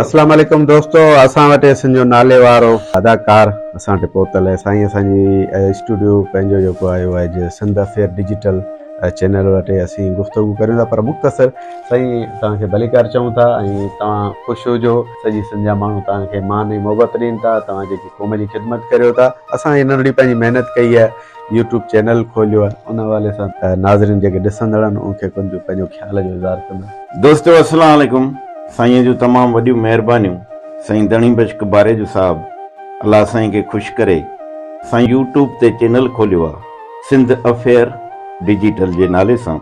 اسلام عليڪم دوستو اسان وٽ سنڌ جو نالي وارو اداڪار اسان وٽ پهتل آهي سائين اسان جي اسٽوڊيو پنهنجو جيڪو آيو آهي جي سنڌ افيئر ڊجيٽل چينل وٽ اسين گفتگو ڪريون ٿا پر مختصر سائين توهان کي ڀليڪار چئون ٿا ۽ توهان خوش هجو سڄي سنڌ جا ماڻهو توهان کي مان ۽ محبت ڏين ٿا توهان جيڪي قوم جي خدمت ڪريو ٿا اسان هي ننڍڙي پنهنجي محنت ڪئي آهي يوٽيوب چينل کوليو آهي ان حوالي سان ناظرين جيڪي ڏسندڙ آهن ان کي ڪجهه پنهنجو خيال جو اظهار ڪندا. دوستو السلام عليڪم سائين جون تمام وڏيون مهربانيون سائين ڌڻي بخش باريجو صاحب الله سائين کي خوش ڪري سائين يوٽيوب تي چينل کوليو آ سنڌ افيئر ڊجيٽل جي نالي سان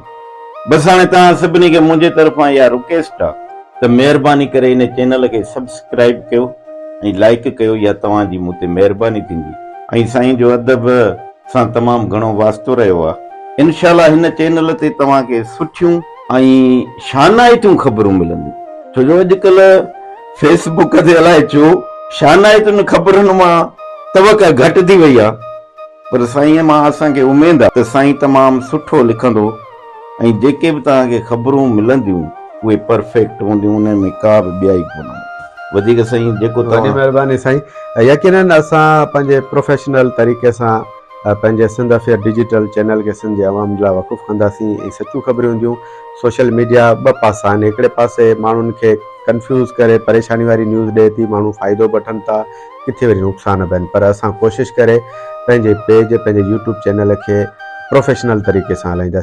بس هاڻي توهان سڀني کي منهنجي طرفان اها رڪيسٽ آ ته مهرباني ڪري ان چينل کي سبسڪرائيب ڪيو ۽ لائيڪ ڪيو اها توهان جي مون تي مهرباني ٿيندي ۽ سائين جو ادب سان تمام گهڻو واسطو رهيو آ انشاء الله هن چينل تي توهان کي سٺيون ۽ شانائتيون خبرون ملنديون ڇو جو اڄڪلهه فيس بڪ تي الائي ڇو شانائتين خبرن مان توقع گهٽ ٿي وئي آ. پر سائين مان اسان کي اميد آ ته سائين تمام سٺو لکندو ۽ جيڪي به توهان کي خبرون ملنديون اهي پرفيڪٽ هونديون انهن ۾ ڪا به ٻيائي ڪونه هوندي وڌيڪ سائين جيڪو وڏي توهان. مهرباني سائين يقينن اسان پنهنجي پروفيشنل طريقي سان پنهنجي سنڌ افيئر ڊجيٽل چينل کي سنڌ جي عوام لاء وقف ڪنداسين ۽ سچيون خبريون هونديون سوشل ميڊيا ٻه پاسا آهن هڪڙي پاسي ماڻهن کي ڪنفيوز ڪري پريشاني واري نيوز ڏئي ٿي ماڻهو فائدو به وٺن ٿا ڪٿي وري نقصان به آهن پر اسان ڪوشش ڪري پنهنجي پيج پنهنجي يوٽيوب چينل کي پروفيشنل طريقي سان هلائينداسين.